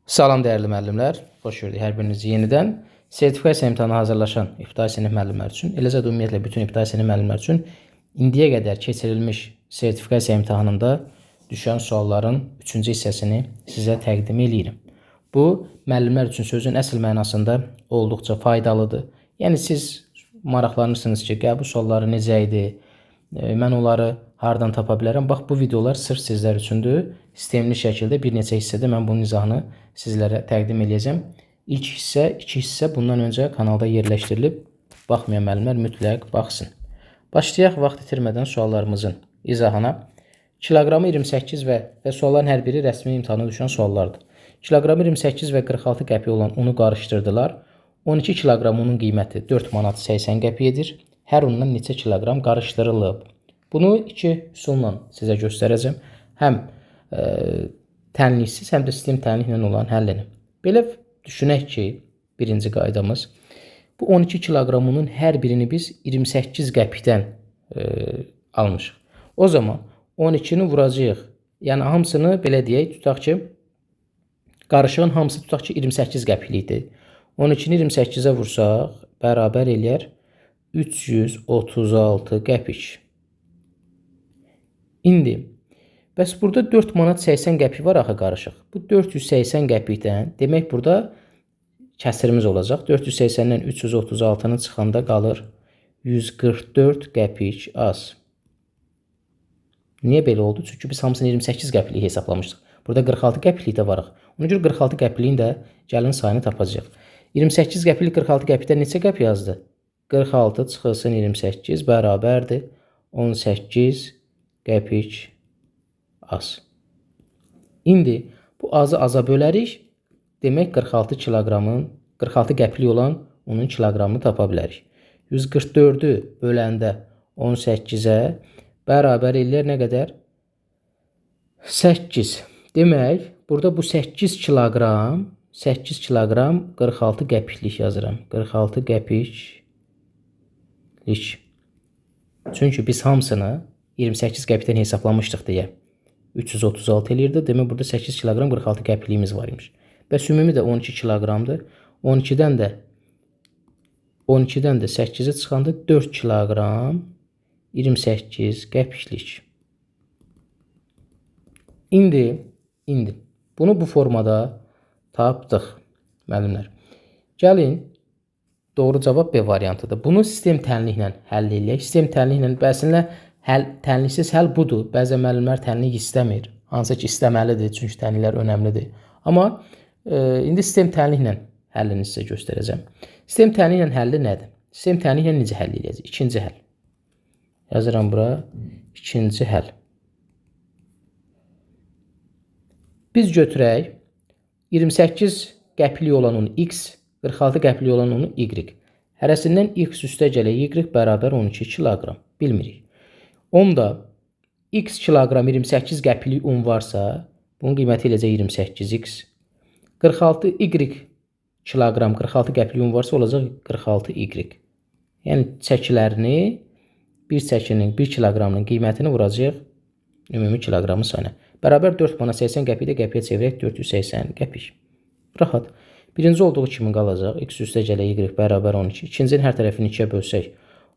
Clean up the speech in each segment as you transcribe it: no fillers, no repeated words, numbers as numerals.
Salam dəyərli müəllimlər, xoş gördük hər birinizi yenidən. Sertifikasiya imtahana hazırlaşan ibtidai sinif müəllimləri üçün, eləcə də ümumiyyətlə bütün ibtidai sinif müəllimləri üçün indiyə qədər keçirilmiş sertifikasiya imtahanında düşən sualların 3-cü hissəsini sizə təqdim eləyirəm. Bu, müəllimlər üçün sözün əsl mənasında olduqca faydalıdır. Yəni siz maraqlanırsınız ki, qəbul sualları necə idi, mən onları hardan tapa bilərəm? Bax, bu videolar sırf sizlər üçündür. Sistemli şəkildə bir neçə hissədə mən bunun izahını sizlərə təqdim eləyəcəm. İlk hissə, iki hissə bundan öncə kanalda yerləşdirilib. Baxmayan müəllimlər mütləq baxsın. Başlayaq vaxt itirmədən suallarımızın izahına. Kiloqramı 28 və sualların hər biri rəsmi imtahana düşən suallardır. Kiloqramı 28 və 46 qəpik olan unu qarışdırdılar. 12 kiloqram unun qiyməti 4 manat 80 qəpik edir. Hər undan neçə kiloqram qarışdırılıb? Bunu iki üsulla sizə göstərəcəm. Həm tənliksiz, həm də sistem tənliklə olan həllini. Belə düşünək ki, birinci qaydamız, bu 12 kiloqram unun hər birini biz 28 qəpikdən almışıq. O zaman 12-ni vuracağıq. Yəni hamısını belə deyək, tutaq ki, qarışığın hamısı tutaq ki 28 qəpiklikdir. 12-ni 28-ə vursaq, bərabər eləyər 336 qəpik. İndi, bəs burada 4 manat 80 qəpik var axı qarışıq. Bu 480 qəpikdən, demək burada kəsirimiz olacaq. 480-dən 336-nı çıxanda qalır 144 qəpik az. Niyə belə oldu? Çünki biz hamısını 28 qəpiklik hesablamışdıq. Burada 46 qəpiklik də varıq. Ona görə 46 qəpikliyin də gəlin sayını tapacağıq. 28 qəpiklik 46 qəpikdən neçə qəpik yazdı? 46 çıxılsın 28 bərabərdir 18 qəpik az. İndi bu azı aza bölərik. Demək 46 kiloqramın, 46 qəpiklik olan onun kiloqramını tapa bilərik. 144-ü böləndə 18-ə bərabər eləyər nə qədər? 8. Demək, burada bu 8 kiloqram, 8 kiloqram 46 qəpiklik yazıram. 46 qəpiklik. Çünki biz hamısını 28 qəpikdən hesablamışdıq deyə 336 eləyirdi. Demək, burada 8 kiloqram 46 qəpikliyimiz var imiş. Bəs ümumi də 12 kiloqramdır. 12-dən də 8-i çıxanda 4 kiloqram 28 qəpiklik. İndi bunu bu formada tapdıq müəllimlər. Gəlin, doğru cavab B variantıdır. Bunu sistem tənliklə həll eləyək. Sistem tənliklə, bəsinlə tənliksiz həll budur. Bəzən müəllimlər tənlik istəmir. Hansı ki istəməlidir, çünki tənliklər önəmlidir. Amma indi sistem tənliklə həllini sizə göstərəcəm. Sistem tənliklə həlli nədir? Sistem tənliklə necə həll eləyəcək? İkinci həll. Yazıram bura. İkinci həll. Biz götürək 28 qəpiklik olan unu x, 46 qəpiklik olan unu y. Hərəsindən x üstə gələk y bərabər 12 kiloqram. Bilmirik. Onda x kiloqram 28 qəpiklik un varsa, bunun qiyməti eləcə 28x. 46 y kiloqram 46 qəpiklik un varsa, olacaq 46y. Yəni çəkilərini, bir çəkinin 1 kiloqramının qiymətini vuracaq ümumi kiloqramın sayına. Bərabər 4 manat 80 qəpik də qəpiyə çevirək 480 qəpik. Rahat. Birinci olduğu kimi qalacaq. X üstə gələk y bərabər 12. İkincinin hər tərəfini 2-yə bölsək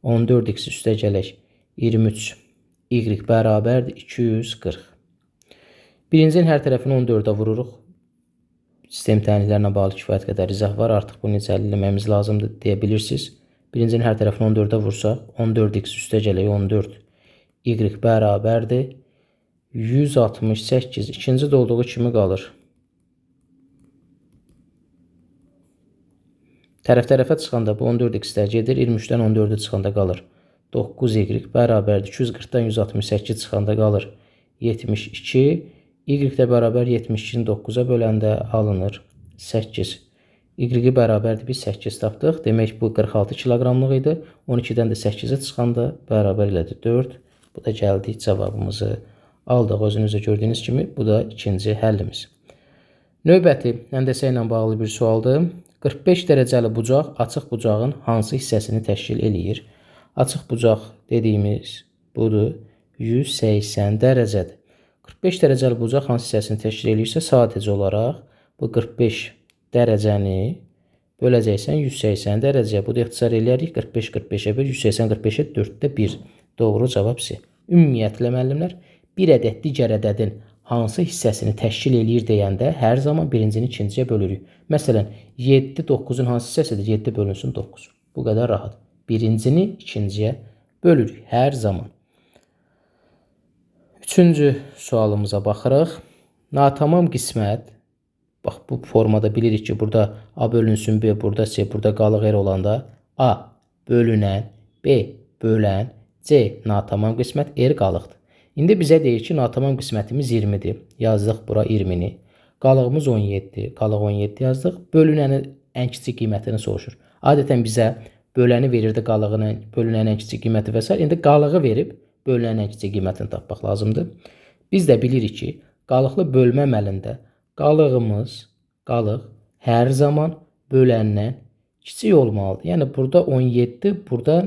14x üstə gələk 23 y bərabərdir 240. Birincinin hər tərəfini 14-ə vururuq. Sistem tənliklərlə bağlı kifayət qədər izah var. Artıq bunu necə həll eləməyimiz lazımdır deyə bilirsiniz. Birincinin hər tərəfini 14-ə vursaq 14x üstə gələk 14 y bərabərdir 168. İkinci də olduğu kimi qalır. Tərəf tərəfə çıxanda bu 14x-lər gedir. 23-dən 14-ü çıxanda qalır 9y bərabərdir. 240-dan 168 çıxanda qalır 72. Y də bərabər 72-ni 9-a böləndə alınır 8. Y bərabərdir. Biz 8 tapdıq. Demək bu 46 kiloqramlıq idi. 12-dən də 8-ə çıxanda bərabər elədi 4. Bu da gəldik cavabımızı aldıq. Özünüzdə gördüyünüz kimi bu da ikinci həllimiz. Növbəti həndəsə ilə bağlı bir sualdır. 45 dərəcəli bucaq açıq bucağın hansı hissəsini təşkil eləyir? Açıq bucaq dediyimiz budur. 180 dərəcədir. 45 dərəcəli bucaq hansı hissəsini təşkil eləyirsə, sadəcə olaraq Bu 45 dərəcəni böləcəksən 180 dərəcəyə. Bu da ixtisar eləyərik. 45 45-ə 1, 180 45-ə 4-də 1. Doğru cavab C. Ümumiyyətlə müəllimlər, bir ədəd digər ədədin hansı hissəsini təşkil eləyir deyəndə hər zaman birincini ikinciyə bölürük. Məsələn, 7 9-un hansı hissəsidir? 7 bölünsün 9. Bu qədər rahat. Birincini ikinciyə bölürük hər zaman. Üçüncü sualımıza baxırıq. Natamam qismət. Bax, bu formada bilirik ki, burada A bölünsün B, burada C, burada qalıq R olanda A bölünən, B bölən, C natamam qismət, R qalıqdır. İndi bizə deyir ki, natamam qismətimiz 20-dir. Yazdıq bura 20-ni. Qalığımız 17. Qalıq 17 yazdıq. Bölünənin ən kiçik qiymətini soruşur. Adətən bizə böləni verirdi, qalığını, bölünənin ən kiçik qiyməti və s. İndi qalığı verib bölünənin ən kiçik qiymətini tapmaq lazımdır. Biz də bilirik ki, qalıqlı bölmə əməlində qalığımız, qalıq hər zaman böləndən kiçik olmalıdır. Yəni burada 17, burada,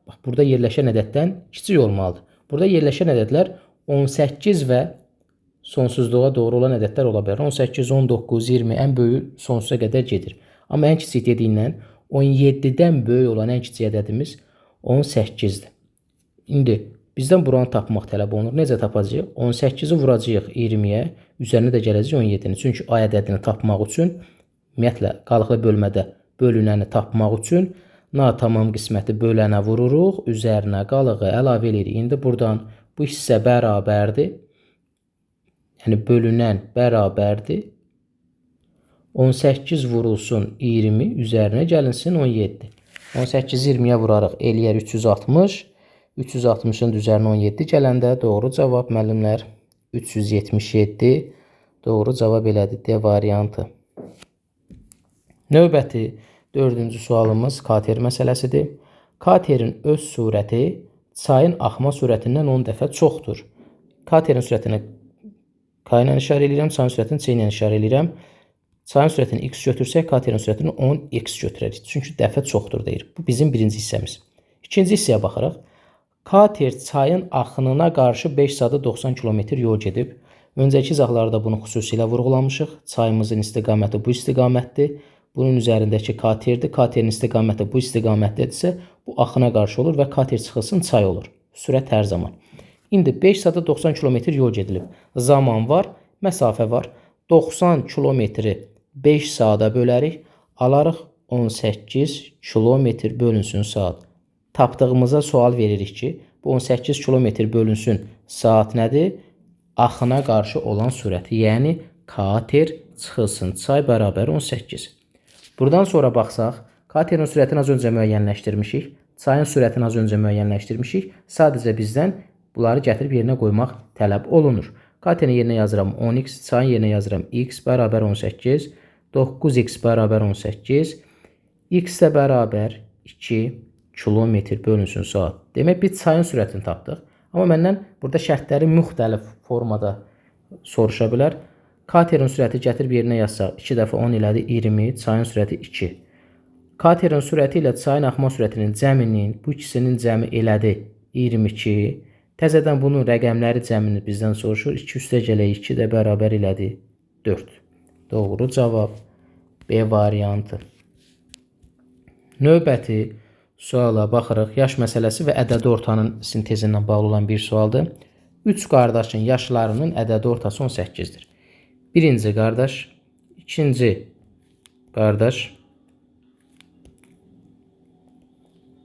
bax, burada yerləşən ədəddən kiçik olmalıdır. Burada yerləşən ədədlər 18 və sonsuzluğa doğru olan ədədlər ola bilər. 18, 19, 20 ən böyük sonsuza qədər gedir. Amma ən kiçik dediyindən 17-dən böyük olan ən kiçik ədədimiz 18-dir. İndi bizdən buranı tapmaq tələb olunur. Necə tapacağıq? 18-i vuracağıq 20-yə, üzərinə də gələcək 17-ni. Çünki A ədədini tapmaq üçün, ümumiyyətlə qalıqlı bölmədə bölünəni tapmaq üçün natamam qisməti bölənə vururuq, üzərinə qalığı əlavə eləyirik. İndi buradan bu hissə bərabərdir. Yəni bölünən bərabərdir. 18 vurulsun 20, üzərinə gəlinsin 17. 18-i 20-yə vurarıq, eləyər 360. 360-ın üzərinə 17 gələndə doğru cavab müəllimlər 377. Doğru cavab elədi D variantı. Növbəti dördüncü sualımız kater məsələsidir. Katerin öz sürəti çayın axma sürətindən 10 dəfə çoxdur. Katerin sürətini K ilə işarə eləyirəm, çayın sürətini C ilə işarə eləyirəm. Çayın sürətini x götürsək, katerin sürətini 10x götürərik. Çünki dəfə çoxdur deyir. Bu bizim birinci hissəmiz. İkinci hissəyə baxırıq. Kater çayın axınına qarşı 5 saata 90 km yol gedib. Öncəki izahlarda bunu xüsusilə vurğulamışıq. Çayımızın istiqaməti bu istiqamətdir. Bunun üzərindəki katerdir. Katerin istiqaməti bu istiqamətdədirsə, bu axına qarşı olur və kater çıxılsın çay olur. Sürət hər zaman. İndi 5 saata 90 km yol gedilib. Zaman var, məsafə var. 90 kilometri 5 saata bölərik. Alarıq 18 kilometr bölünsün saat. Tapdığımıza sual veririk ki, bu 18 kilometr bölünsün saat nədir? Axına qarşı olan sürəti, yəni kater çıxılsın çay bərabər 18. Buradan sonra baxsaq, katerin sürətini az öncə müəyyənləşdirmişik. Çayın sürətini az öncə müəyyənləşdirmişik. Sadəcə bizdən bunları gətirib yerinə qoymaq tələb olunur. Katerin yerinə yazıram 10x, çayın yerinə yazıram x bərabər 18, 9x bərabər 18, x də bərabər 2 kilometr bölünsün saat. Demək, biz çayın sürətini tapdıq. Amma məndən burada şərtləri müxtəlif formada soruşa bilər. Katerin sürəti gətirib yerinə yazsaq, 2 dəfə 10 elədi 20, çayın sürəti 2. Katerin sürəti ilə çayın axma sürətinin cəminin, bu ikisinin cəmi elədi 22. Təzədən bunun rəqəmləri cəmini bizdən soruşur. 2 üstə gələk 2 də bərabər elədi 4. Doğru cavab B variantı. Növbəti suala baxırıq. Yaş məsələsi və ədədi ortanın sintezindən bağlı olan bir sualdır. 3 qardaşın yaşlarının ədədi ortası 18-dir. Birinci qardaş, ikinci qardaş,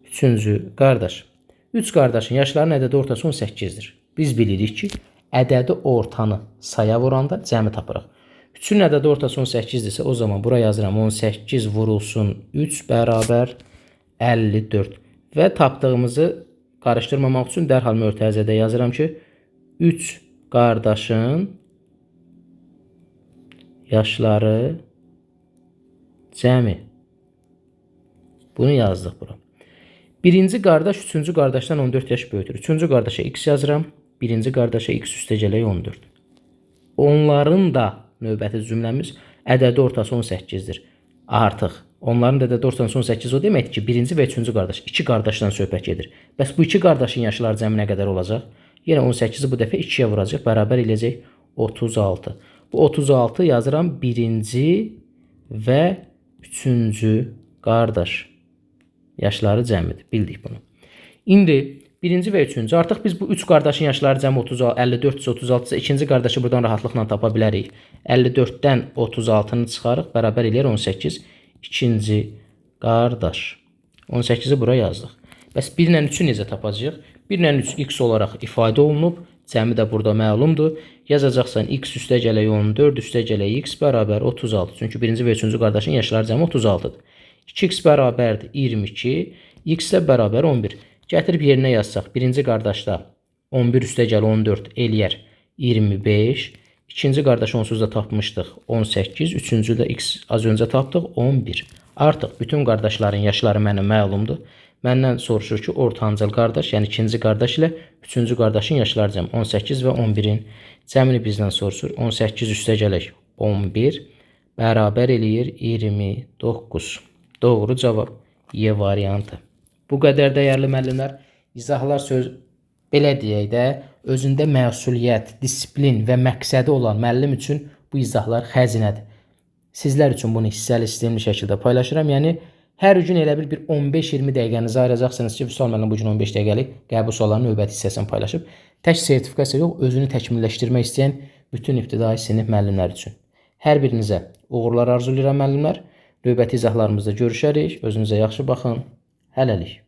üçüncü qardaş. 3 qardaşın yaşlarının ədədi ortası 18-dir. Biz bilirik ki, ədədi ortanı saya vuranda cəmi tapırıq. 3-ün ədədi ortası 18-dirsə, o zaman bura yazıram 18 vurulsun 3 bərabər 54. Və tapdığımızı qarışdırmamaq üçün dərhal mötərizədə yazıram ki, 3 qardaşın yaşları cəmi. Bunu yazdıq bura. Birinci qardaş üçüncü qardaşdan 14 yaş böyükdür. Üçüncü qardaşa x yazıram. Birinci qardaşa x üstə gələk 14. Onların da növbəti cümləmiz ədədi ortası 18-dir. Artıq onların da ədədi ortası 18 o deməkdir ki, birinci və üçüncü qardaş, iki qardaşdan söhbət gedir. Bəs bu iki qardaşın yaşları cəmi nə qədər olacaq? Yenə 18-i bu dəfə 2-yə vuracaq, bərabər eləyəcək 36. Bu 36 yazıram birinci və üçüncü qardaş. Yaşları cəmidir. Bildik bunu. İndi birinci və üçüncü. Artıq biz bu üç qardaşın yaşları cəmi 54 36 isə ikinci qardaşı buradan rahatlıqla tapa bilərik. 54-dən 36-nı çıxarıq, bərabər eləyər 18. İkinci qardaş. 18-i bura yazdıq. Bəs 1 ilə 3-ü necə tapacağıq? 1 ilə 3 x olaraq ifadə olunub. Cəmi də burada məlumdur. Yazacaqsan x üstə gələk 14 üstə gələk x bərabər 36. Çünki birinci və üçüncü qardaşın yaşları cəmi 36-dır. 2x bərabərdir 22, x də bərabər 11. Gətirib yerinə yazsaq, birinci qardaşda 11 üstə gəl 14 eləyər 25. İkinci qardaş onsuz da tapmışdıq 18. Üçüncü də x az öncə tapdıq 11. Artıq bütün qardaşların yaşları mənə məlumdur. Məndən soruşur ki, ortancıl qardaş, yəni ikinci qardaş ilə üçüncü qardaşın yaşları cəmi 18 və 11-in cəmini bizdən soruşur. 18 üstə gələk 11 bərabər eləyir 29. Doğru cavab Y variantı. Bu qədər dəyərli müəllimlər, izahlar söz belə deyək də, özündə məsuliyyət, disiplin və məqsədi olan müəllim üçün bu izahlar xəzinədir. Sizlər üçün bunu hissəli sistemli şəkildə paylaşıram. Yəni hər gün elə bil bir 15-20 dəqiqənizi ayıracaqsınız ki, Vüsal müəllim bu gün 15 dəqiqəlik qəbul suallarının növbəti hissəsini paylaşıb. Tək sertifikasiya yox, özünü təkmilləşdirmək istəyən bütün ibtidai sinif müəllimləri üçün. Hər birinizə uğurlar arzulayıram müəllimlər. Növbəti izahlarımızda görüşərik. Özünüzə yaxşı baxın. Hələlik.